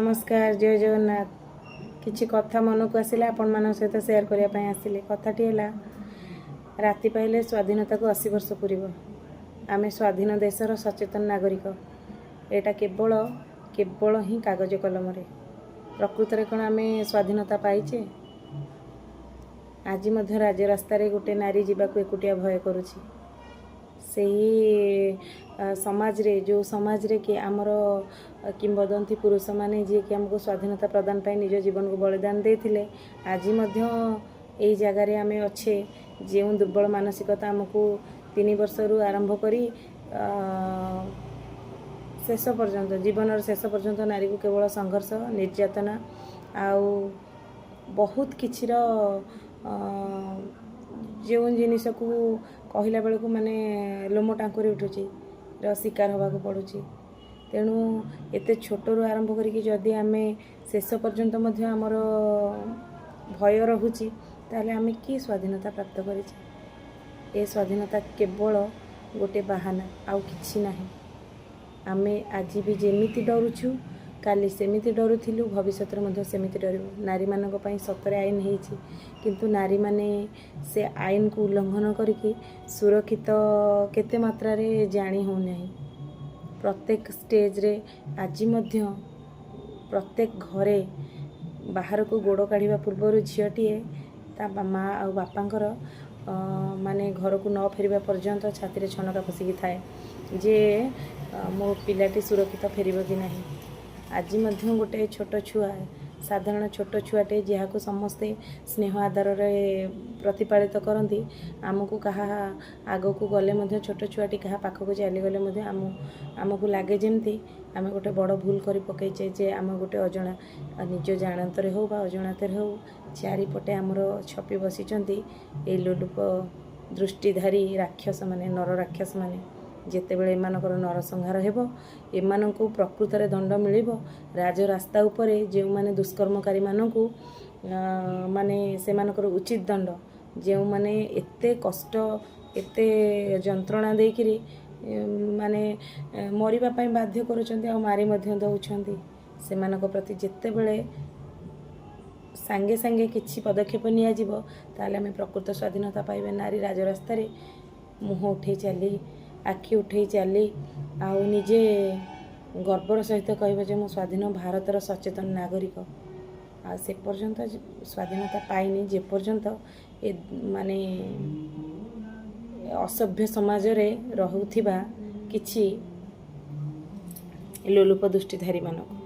ନମସ୍କାର, ଜୟ ଜଗନ୍ନାଥ। କିଛି କଥା ମନକୁ ଆସିଲା, ଆପଣମାନଙ୍କ ସହିତ ସେୟାର କରିବା ପାଇଁ ଆସିଲି। କଥାଟି ହେଲା, ରାତି ପାହିଲେ ସ୍ୱାଧୀନତାକୁ 80 ବର୍ଷ ପୂରିବ। ଆମେ ସ୍ୱାଧୀନ ଦେଶର ସଚେତନ ନାଗରିକ, ଏଇଟା କେବଳ କେବଳ ହିଁ କାଗଜ କଲମରେ। ପ୍ରକୃତରେ କ'ଣ ଆମେ ସ୍ୱାଧୀନତା ପାଇଛେ? ଆଜି ମଧ୍ୟ ରାଜରାସ୍ତାରେ ଗୋଟେ ନାରୀ ଯିବାକୁ ଏକୁଟିଆ ଭୟ କରୁଛି। ସେହି ସମାଜରେ, ଯେଉଁ ସମାଜରେ କି ଆମର କିମ୍ବଦନ୍ତୀ ପୁରୁଷମାନେ, ଯିଏକି ଆମକୁ ସ୍ୱାଧୀନତା ପ୍ରଦାନ ପାଇଁ ନିଜ ଜୀବନକୁ ବଳିଦାନ ଦେଇଥିଲେ, ଆଜି ମଧ୍ୟ ଏଇ ଜାଗାରେ ଆମେ ଅଛେ, ଯେଉଁ ଦୁର୍ବଳ ମାନସିକତା ଆମକୁ 3 ବର୍ଷରୁ ଆରମ୍ଭ କରି ଶେଷ ପର୍ଯ୍ୟନ୍ତ, ଜୀବନର ଶେଷ ପର୍ଯ୍ୟନ୍ତ ନାରୀକୁ କେବଳ ସଂଘର୍ଷ, ନିର୍ଯାତନା ଆଉ ବହୁତ କିଛିର ଯେଉଁ ଜିନିଷକୁ କହିଲା ବେଳକୁ ମାନେ ଲୋମ ଟାଙ୍କୁରି ଉଠୁଛି ର ଶିକାର ହେବାକୁ ପଡ଼ୁଛି। ତେଣୁ ଏତେ ଛୋଟରୁ ଆରମ୍ଭ କରିକି ଯଦି ଆମେ ଶେଷ ପର୍ଯ୍ୟନ୍ତ ମଧ୍ୟ ଆମର ଭୟ ରହୁଛି, ତାହେଲେ ଆମେ କି ସ୍ୱାଧୀନତା ପ୍ରାପ୍ତ କରିଛେ? ଏ ସ୍ୱାଧୀନତା କେବଳ ଗୋଟେ ବାହାନା, ଆଉ କିଛି ନାହିଁ। ଆମେ ଆଜି ବି ଯେମିତି ଡରୁଛୁ, କାଲି ସେମିତି ଡରୁଥିଲୁ, ଭବିଷ୍ୟତରେ ମଧ୍ୟ ସେମିତି ଡରିବୁ। ନାରୀମାନଙ୍କ ପାଇଁ ସତରେ ଆଇନ ହେଇଛି, କିନ୍ତୁ ନାରୀମାନେ ସେ ଆଇନକୁ ଉଲ୍ଲଙ୍ଘନ କରିକି ସୁରକ୍ଷିତ କେତେ ମାତ୍ରାରେ ଜାଣି ହେଉନାହିଁ। ପ୍ରତ୍ୟେକ ଷ୍ଟେଜରେ ଆଜି ମଧ୍ୟ ପ୍ରତ୍ୟେକ ଘରେ ବାହାରକୁ ଗୋଡ଼ କାଢ଼ିବା ପୂର୍ବରୁ ଝିଅଟିଏ ତା ମା ଆଉ ବାପାଙ୍କର ମାନେ ଘରକୁ ନ ଫେରିବା ପର୍ଯ୍ୟନ୍ତ ଛାତିରେ ଛନକା ପଶିକି ଥାଏ ଯେ ମୋ ପିଲାଟି ସୁରକ୍ଷିତ ଫେରିବ କି ନାହିଁ। ଆଜି ମଧ୍ୟ ଗୋଟେ ଛୋଟ ଛୁଆ, ସାଧାରଣ ଛୋଟ ଛୁଆଟେ, ଯାହାକୁ ସମସ୍ତେ ସ୍ନେହ ଆଦରରେ ପ୍ରତିପାଳିତ କରନ୍ତି, ଆମକୁ କାହା ଆଗକୁ ଗଲେ ମଧ୍ୟ, ଛୋଟ ଛୁଆଟି କାହା ପାଖକୁ ଚାଲିଗଲେ ମଧ୍ୟ ଆମକୁ ଲାଗେ ଯେମିତି ଆମେ ଗୋଟେ ବଡ଼ ଭୁଲ କରି ପକାଇଛେ ଯେ ଆମେ ଗୋଟେ ଅଜଣା, ନିଜ ଜାଣତରେ ହେଉ ବା ଅଜାଣତରେ ହେଉ, ଚାରିପଟେ ଆମର ଛପି ବସିଛନ୍ତି ଏଇ ଲୋଲୁପ ଦୃଷ୍ଟିଧାରୀ ରାକ୍ଷସମାନେ, ନର ରାକ୍ଷସମାନେ। ଯେତେବେଳେ ଏମାନଙ୍କର ନରସଂହାର ହେବ, ଏମାନଙ୍କୁ ପ୍ରକୃତରେ ଦଣ୍ଡ ମିଳିବ। ରାଜରାସ୍ତା ଉପରେ ଯେଉଁମାନେ ଦୁଷ୍କର୍ମକାରୀମାନଙ୍କୁ ମାନେ ସେମାନଙ୍କର ଉଚିତ ଦଣ୍ଡ, ଯେଉଁମାନେ ଏତେ କଷ୍ଟ, ଏତେ ଯନ୍ତ୍ରଣା ଦେଇକିରି ମାନେ ମରିବା ପାଇଁ ବାଧ୍ୟ କରୁଛନ୍ତି ଆଉ ମାରି ମଧ୍ୟ ଦେଉଛନ୍ତି, ସେମାନଙ୍କ ପ୍ରତି ଯେତେବେଳେ ସାଙ୍ଗେ ସାଙ୍ଗେ କିଛି ପଦକ୍ଷେପ ନିଆଯିବ, ତାହେଲେ ଆମେ ପ୍ରକୃତ ସ୍ୱାଧୀନତା ପାଇବା। ନାରୀ ରାଜରାସ୍ତାରେ ମୁହଁ ଉଠେଇ ଚାଲି, ଆଖି ଉଠେଇ ଚାଲି ଆଉ ନିଜେ ଗର୍ବର ସହିତ କହିବ ଯେ ମୁଁ ସ୍ୱାଧୀନ ଭାରତର ସଚେତନ ନାଗରିକ। ଆଉ ସେ ପର୍ଯ୍ୟନ୍ତ ସ୍ୱାଧୀନତା ପାଇନି, ଯେପର୍ଯ୍ୟନ୍ତ ଏ ମାନେ ଅସଭ୍ୟ ସମାଜରେ ରହୁଥିବା କିଛି ଲୋଲୁପ ଦୃଷ୍ଟିଧାରୀମାନଙ୍କୁ